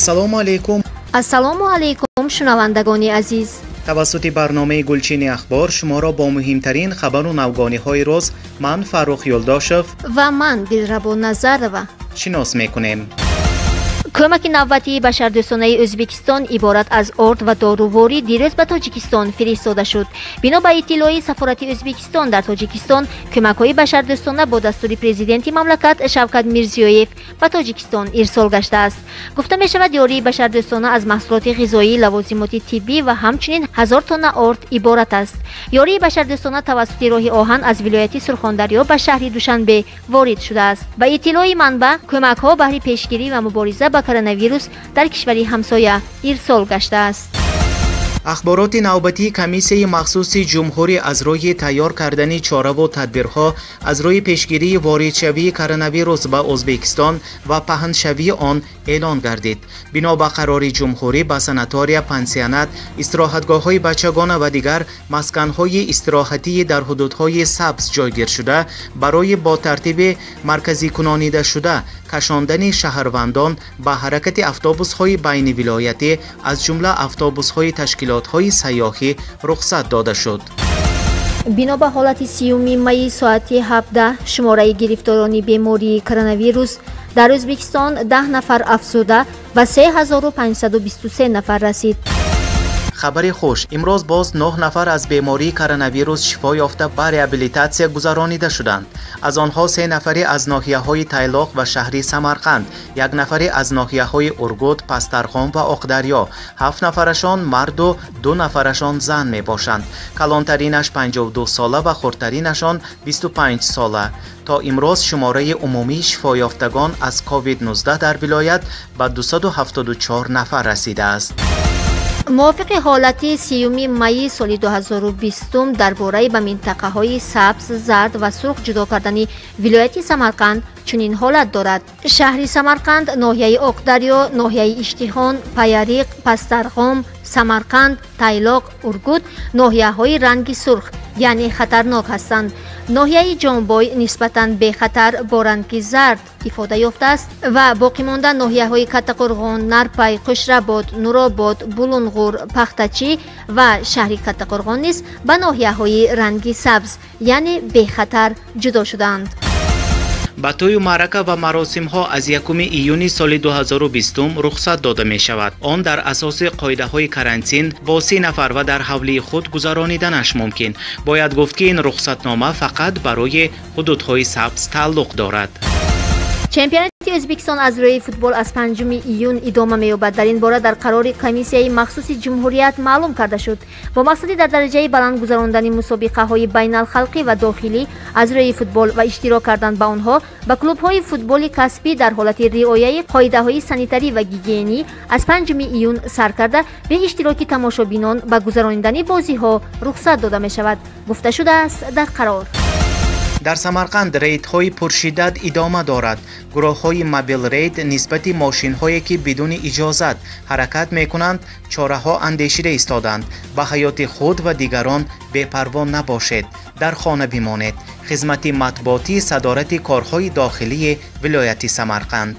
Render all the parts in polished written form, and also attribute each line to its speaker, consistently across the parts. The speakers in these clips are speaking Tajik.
Speaker 1: Ассалому алайкум.
Speaker 2: Ассалому алайкум, шунавандагони азиз.
Speaker 1: Тавассути барномаи Гулчини ахбор шуморо бо муҳимтарин хабару навгониҳои рӯз ман Фаррух Юлдошев
Speaker 2: ва ман Дилрабо Назарова
Speaker 1: шинос мекунем.
Speaker 2: Кӯмаки навбатии башардӯстонаи Ӯзбекистон иборат аз орд ва доруворӣ дирӯз ба Тоҷикистон фиристода шуд. Бино ба иттилои сафорати Ӯзбекистон дар Тоҷикистон, кӯмакҳои башардӯстона бо дастури президенти мамлакат Шавкат Мирзиёев ба Тоҷикистон ирсол гаштааст. Гуфта мешавад, ёрии башардӯстона аз маҳсулоти ғизоӣ, лавозимоти тиббӣ ва ҳамчунин 1000 тонна орд иборат аст. Ёрии башардӯстона тавассути роҳи оҳан аз вилояти Сурхондарё ба шаҳри Душанбе ворид шудааст. Ба иттилои манбаъ, кӯмакҳо баҳри пешгирӣ ва мубориза ба коронавирус дар кишвари ҳамсоя ирсол гаштааст.
Speaker 1: Ахбороти навбатии комиссияи махсуси ҷумҳурӣ аз рӯи тайёр кардани чораву тадбирҳо аз рӯи пешгирии воридшавии коронавирус ба Ӯзбекистон ва паҳншавии он эълон гардид. Бино ба қарори ҷумҳурӣ ба санатория, пансионат, истироҳатгоҳҳои бачагона ва дигар масканҳои истироҳатии дар ҳудудҳои сабз ҷойгиршуда барои бо тартиби марказикунонидашуда кашондани шаҳрвандон ба ҳаракати автобусҳои байнивилоятӣ, аз ҷумла автобусҳои ташкилотҳои сайёҳӣ рухсат дода шуд.
Speaker 2: Бино ба ҳолати 30 майи соати 17 шумораи гирифторони бемории коронавирус дар Ӯзбекистон 10 нафар афзуда ба 3523 нафар расид.
Speaker 1: Хабари хуш: имрӯз боз 9 нафар аз бемории коронавирус шифо ёфта ба реабилитатсия гузаронида шуданд. Аз онҳо 3 нафари аз ноҳияҳои Тайлоқ ва шаҳри Самарқанд, 1 нафари аз ноҳияҳои Ургут, Пастархон ва Оқдарё, 7 нафарашон марду 2 нафарашон зан мебошанд. Калонтаринаш 52 сола ва хурдтаринашон 25 сола. То имрӯз шумораи умумии шифоёфтагон аз COVID-19 дар вилоят ба 274 нафар расидааст.
Speaker 2: Мувофиқи ҳолати 30 майи соли 2020 дар бораи ба минтақаҳои сабз, зард ва сурх ҷудо кардани вилояти Самарқанд чунин ҳолат дорад. Шаҳри Самарқанд, ноҳияи Оқдарё, ноҳияи Иштихон, Паяриқ, Пастарғом, Самарқанд, Тайлоқ, Ургут ноҳияҳои ранги сурх, яъне хатарнок ҳастанд. Ноҳияи Ҷонбой нисбатан бехатар бо ранги зард ифода ёфтааст ва боқимонда ноҳияҳои Каттақурғон, Нарпай, Қӯшрабод, Нуробод, Булунғур, Пахтачӣ ва шаҳри Каттақурғон низ ба ноҳияҳои ранги сабз, яъне бехатар ҷудо шудаанд.
Speaker 1: Ба тӯю маърака ва маросимҳо аз 1 июни соли 2020 рухсат дода мешавад. Он дар асоси қоидаҳои карантин бо 30 нафар ва дар ҳавлии худ гузарониданаш мумкин. Бояд гуфт, ки ин рухсатнома фақат барои ҳудудҳои сабз тааллуқ дорад.
Speaker 2: Чемпионати Ӯзбекистон аз рӯи футбол аз 5 июн идома меёбад. Дар ин бора дар қарори комиссияи махсуси ҷумҳурият маълум карда шуд. Бо мақсади дар дараҷаи баланд гузарондани мусобиқаҳои байналхалқӣ ва дохилӣ аз рӯи футбол ва иштирок кардан ба онҳо ба клубҳои футболи касбӣ дар ҳолати риояи қоидаҳои санитарӣ ва гигиенӣ аз 5 июн сар карда бе иштироки тамошобинон ба гузаронидани бозиҳо рухсат дода мешавад, гуфта шудааст дар қарор.
Speaker 1: Дар Самарқанд рейдҳои пуршиддат идома дорад. Гурӯҳҳои мобил-рейд нисбати мошинҳое, ки бидуни иҷозат ҳаракат мекунанд, чораҳо андешида истоданд. Ба ҳаёти худ ва дигарон бепарво набошед, дар хона бимонед. Хизмати матбуотии садорати корҳои дохилии вилояти Самарқанд.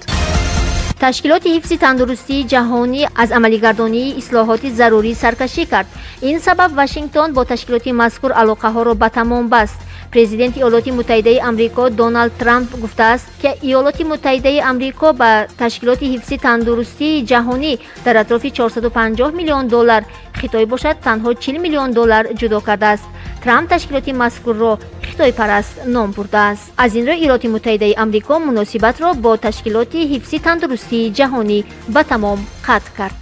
Speaker 2: Ташкилоти ҳифзи тандурустии ҷаҳонӣ аз амалигардонии ислоҳоти зарурӣ саркашӣ кард. Ин сабаб Вашингтон бо ташкилоти мазкур алоқаҳоро ба тамом баст. Президенти Иёлоти Муттаҳидаи Амрико Доналд Трамп гуфтааст, ки Иёлоти Муттаҳидаи Амрико ба ташкилоти ҳифзи тандурустии ҷаҳонӣ дар атрофи 450 миллион доллар, Хитой бошад танҳо 40 миллион доллар ҷудо кардааст. Трамп ташкилоти мазкурро хитойпараст ном бурдааст. Аз ин рӯ Иёлоти Муттаҳидаи Амрико муносибатро бо ташкилоти ҳифзи тандурустии ҷаҳонӣ ба тамом қатъ кард.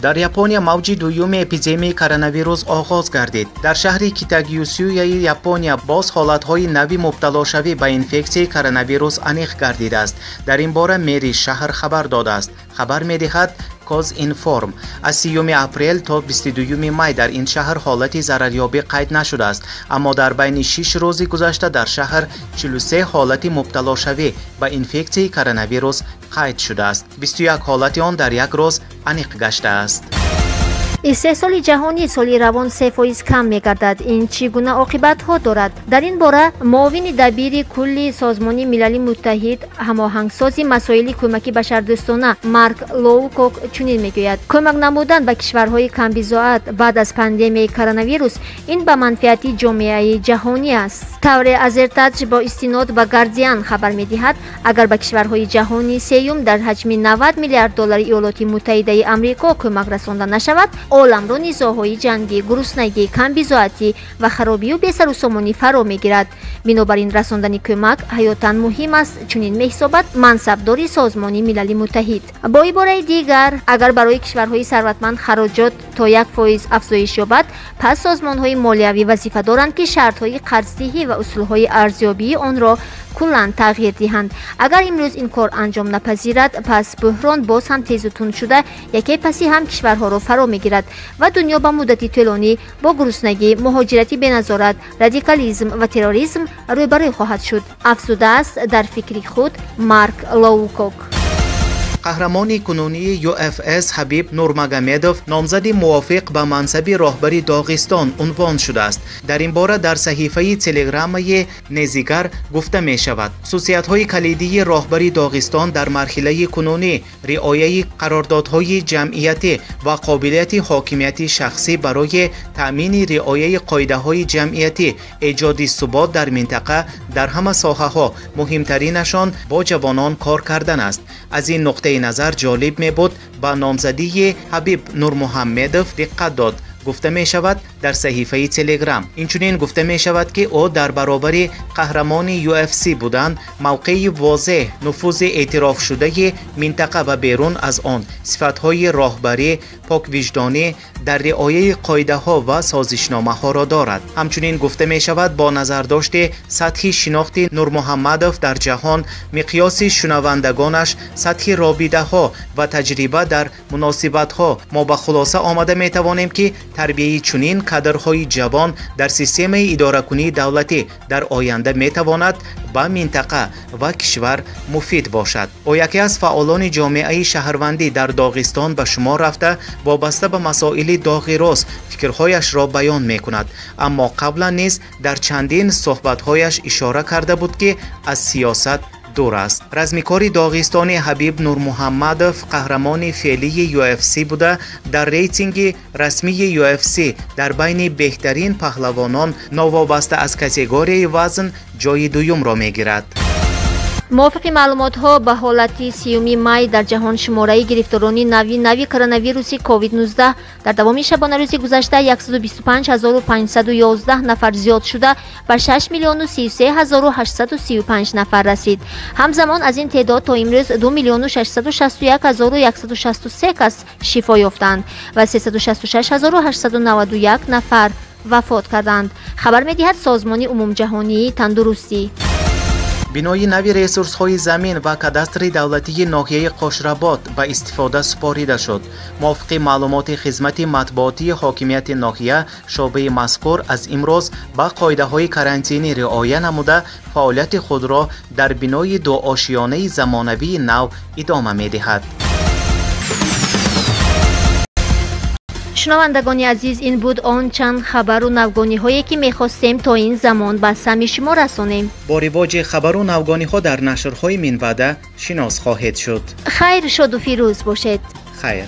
Speaker 1: Дар Япония мавҷи дуюми эпидемияи коронавирус оғоз гардид. Дар шаҳри Китагюсюяи Япония боз ҳолатҳои нави мубталошавӣ ба инфексияи коронавирус аниқ гардидааст. Дар ин бора мери шаҳр хабар додааст. Хабар медиҳад Казинформ. Аз 30 апрел то 22 май дар ин шаҳр ҳолати зарарёбӣ қайд нашудааст, аммо дар байни 6 рӯзи гузашта дар шаҳр 43 ҳолати мубталошавӣ ба инфексияи коронавирус қайд шудааст. 21 ҳолати он дар як рӯз аниқ гаштааст.
Speaker 2: Истеҳсоли ҷаҳонӣ соли равон 3% кам мегардад. Ин чӣ гуна оқибатҳо дорад? Дар ин бора муовини дабири кулли Созмони Милали Муттаҳид, ҳамоҳангсози масоили кӯмаки башардӯстона Марк Лоукок чунин мегӯяд: кӯмак намудан ба кишварҳои камбизоат баъд аз пандемияи коронавирус ин ба манфиати ҷомеаи ҷаҳонӣ аст. Тавре Азертаҷ бо истинод ба Гардиан хабар медиҳад, агар ба кишварҳои ҷаҳони сеюм дар ҳаҷми 90 миллиард доллари Иёлоти Муттаҳидаи Амрико кӯмак расонда нашавад, оламро низоъҳои ҷангӣ, гуруснагӣ, камбизоатӣ ва харобию бесарусомонӣ фаро мегирад. Бинобар ин расондани кӯмак ҳаётан муҳим аст, чунин меҳисобад мансабдори Созмони Милали Муттаҳид. Бо ибораи дигар, агар барои кишварҳои сарватманд хароҷот то 1% афзоиш ёбад, пас созмонҳои молиявӣ вазифа доранд, ки шартҳои қарздиҳӣ ва усулҳои арзёбии онро куллан тағйир диҳанд. Агар имрӯз ин кор анҷом напазирад, пас буҳрон боз ҳам тезу тунд шуда, яке паси ҳам кишварҳоро фаро мегирад ва дунё ба муддати тӯлонӣ бо гуруснагӣ, муҳоҷирати беназорат, радикализм ва терроризм рӯбарӯ хоҳад шуд, афзудааст дар фикри худ Марк Лоукок.
Speaker 1: Қаҳрамони кунунии UFC Ҳабиб Нурмагомедов номзади мувофиқ ба мансаби роҳбари Доғистон унвон шудааст. Дар ин бора дар саҳифаи телеграммаи Незигар гуфта мешавад. Хусусиятҳои калидии роҳбари Доғистон дар марҳилаи кунунӣ риояи қарордодҳои ҷамъиятӣ ва қобилияти ҳокимияти шахсӣ барои таъмини риояи қоидаҳои ҷамъиятӣ, эҷоди субот дар минтақа дар ҳама соҳаҳо, муҳимтаринашон бо ҷавонон кор кардан аст. Аз ин нуқтаи назар ҷолиб мебуд ба номзадии Ҳабиб Нурмуҳаммедов диққат дод, гуфта мешавад дар саҳифаи Телеграм. Инчунин гуфта мешавад, ки ӯ дар баробари қаҳрамони UFC будан, мавқеи возеҳ, нуфузи эътирофшудаи минтақа ва берун аз он, сифатҳои роҳбарӣ, поквиҷдонӣ дар риояи қоидаҳо ва созишномаҳоро дорад. Ҳамчунин гуфта мешавад, бо назардошти сатҳи шинохти Нурмуҳаммадов дар ҷаҳон, миқёси шунавандагонаш, сатҳи робитаҳо ва таҷриба дар муносибатҳо, мо ба хулоса омада метавонем, ки тарбияи чунин кадрҳои ҷавон дар системаи идоракунии давлатӣ дар оянда метавонад ба минтақа ва кишвар муфид бошад. Ӯ яке аз фаъолони ҷомеаи шаҳрвандӣ дар Доғистон ба шумор рафта, вобаста ба масоили доғи рӯз фикрҳояшро баён мекунад. Аммо қаблан низ дар чандин суҳбатҳояш ишора карда буд, ки аз сиёсат дур аст. Размикори доғистони Ҳабиб Нурмуҳаммадов қаҳрамони феълии UFC буда, дар рейтинги расмии UFC дар байни беҳтарин паҳлавонон новобаста аз категорияи вазн ҷойи дуюмро мегирад.
Speaker 2: Мувофиқи маълумотҳо, ба ҳолати 30 май дар ҷаҳон шумораи гирифторони нави коронавируси COVID-19 дар давоми шабонарӯзи гузашта 125511 нафар зиёд шуда, ба 6 033 835 нафар расид. Ҳамзамон аз ин теъдод то имрӯз 2 661 163 кас шифо ёфтанд ва 366 891 нафар вафот карданд, хабар медиҳад Созмони умумҷаҳонии тандурустӣ.
Speaker 1: Бинои нави ресурсҳои замин ва кадастри давлатии ноҳияи Қошработ ба истифода супорида шуд. Мувофиқи маълумоти хизмати матбуотии ҳокимияти ноҳия, шӯъбаи мазкур аз имрӯз ба қоидаҳои карантинӣ риоя намуда, фаъолияти худро дар бинои дуошиёнаи замонавии нав идома медиҳад.
Speaker 2: Шунавандагони азиз, ин буд он чанд хабару навгониҳое, ки мехостем то ин замон ба самъи шумо расонем.
Speaker 1: Бо ривоҷи хабару навгониҳо дар нашрҳои минбаъда шинос хоҳед шуд.
Speaker 2: Хайр, шоду фирӯз бошед.
Speaker 1: Хайр.